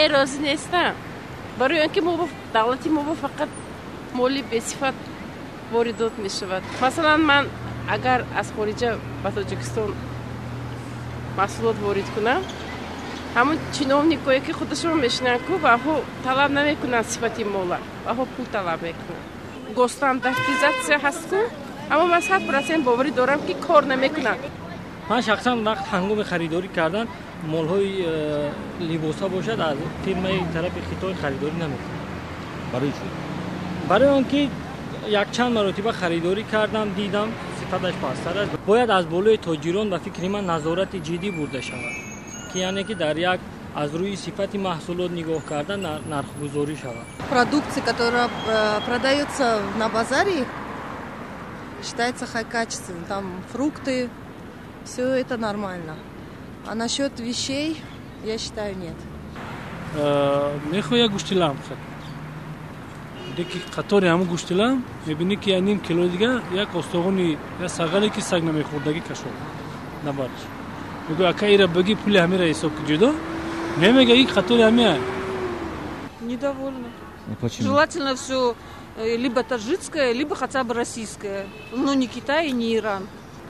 Не, розӣ нестам. Барои он ки мо давлати мо фақат моли бесифат воридот мешавад. Масалан, ман агар аз хориҷа ба Тоҷикистон маҳсулот ворид кунам, ҳамун чиновникое ки худашон мешинанд ку, ваҳо талаб намекунанд сифати мола, ваҳо пул талаб мекунанд. Госстандартизатсия ҳаст ку, аммо ман 100% боварӣ дорам, ки кор намекунанд. Ман шахсан вақт ҳангоми харидорӣ кардан молҳои либоса бошад, аз фирмаи тарафи Хитой харидорӣ намекунам. Барои чӣ? Барои он ки якчанд маротиба харидорӣ кардам, дидам, сифаташ пасттар аст. Бояд аз болои тоҷирон, ба фикри ман, назорати ҷиддӣ бурда шавад, ки яъне ки дар як аз рӯи сифати маҳсулот нигоҳ карда нархгузорӣ шавад. Продукция, которая продается на базаре, считается качественной. Там фрукты, все это нормально. А насчет вещей, я считаю, нет. Мехоҳӣ як гӯшти лам харӣ, леки қатори ҳамун гӯшти лам мебинӣ, ки як ним кило дига як остоғони як сағале, ки саг намехӯрдагӣ, кашол набарш. Мегӯ: «Ака, ира баги, пули ҳамира ҳисоб ки ҷудо немега, ин қатори ҳамия». Недовольна. Почему? Желательно все либо таджикское, либо хотя бы российское. Но не Китай и не Иран.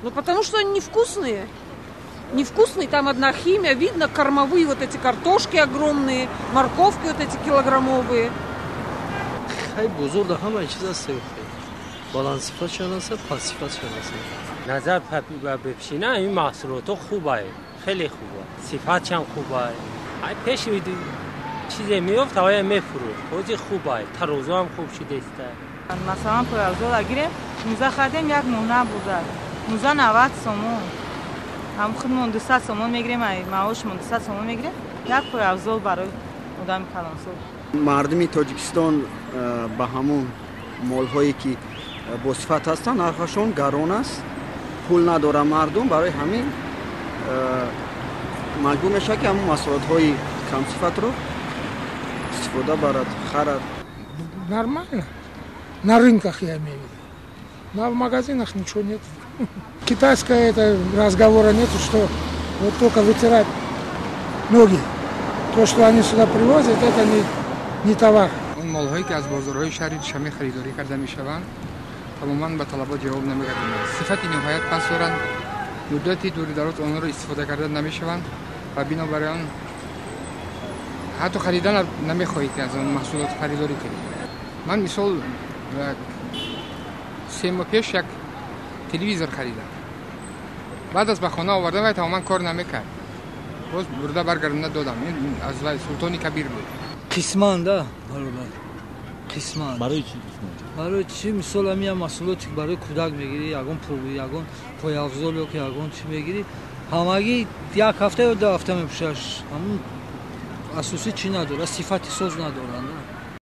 Ну, потому что они невкусные. Невкусные, там одна химия, видно, кормовые вот эти картошки огромные, морковки вот эти килограммовые. Хай, бозор да ҳамаи чиз аст, баландсифатшон аст, пастсифатшон аст. Назар ба пешина ин маҳсулотҳо хубае, хеле хуба, сифатшам хубае. Ай пеш чизе меёфт, авая мефурӯхт, ҳозир хубае, тарозуам хуб шудеста. Масалан, пойафзола гирем, муза хардем, як моҳ набуда, муза 90 сомон. Ҳам худмон 200 сомон мегирем, ай маошмон 200 сомон мегирем, як пойафзол барои одами калонсол. Мардуми Тоҷикистон ба ҳамун молҳое, ки босифат ҳастанд, нархашон гарон аст, пул надорад мардум. Барои ҳамин маҷбур мешавад, ки ҳамун маҳсулотҳои камсифатро истифода барад, харад. Нормально. На рынках, я имею в виду. На в магазинах ничего нет. Китайское, это разговора нету, что вот только вытирать ноги. То, что они сюда привозят, это не товар. Он молҳое, ки аз бозорҳои шаҳри Душанбе харидорӣ карда мешаванд, тамоман ба талабот ҷавоб намегардонанд, сифати ниҳоят паст доранд, муддати дури дароз онҳоро истифода карда намешаванд ва бинобар он ҳатто харидан намехоҳед, ки аз он маҳсулот харидорӣ кунед. Ман мисол 3 моҳ пеш як телевизор харидам, баъд аз ба хона овардан вай тамоман кор намекард, боз бурда баргардонда додам. Ин аз вай Султони Кабир буд. Қисман да, бародар, қисман. Барои чӣ қисман? Барои чӣ? Мисол, ҳамин як маҳсулоте, ки барои кӯдак мегирӣ, ягон пул, ягон пойафзол ё ки ягон чӣ мегирӣ, ҳамагӣ як ҳафта ё 2 ҳафта мепӯшаш. Ҳамун асосӣ чӣ надорад, сифати соз надоранд.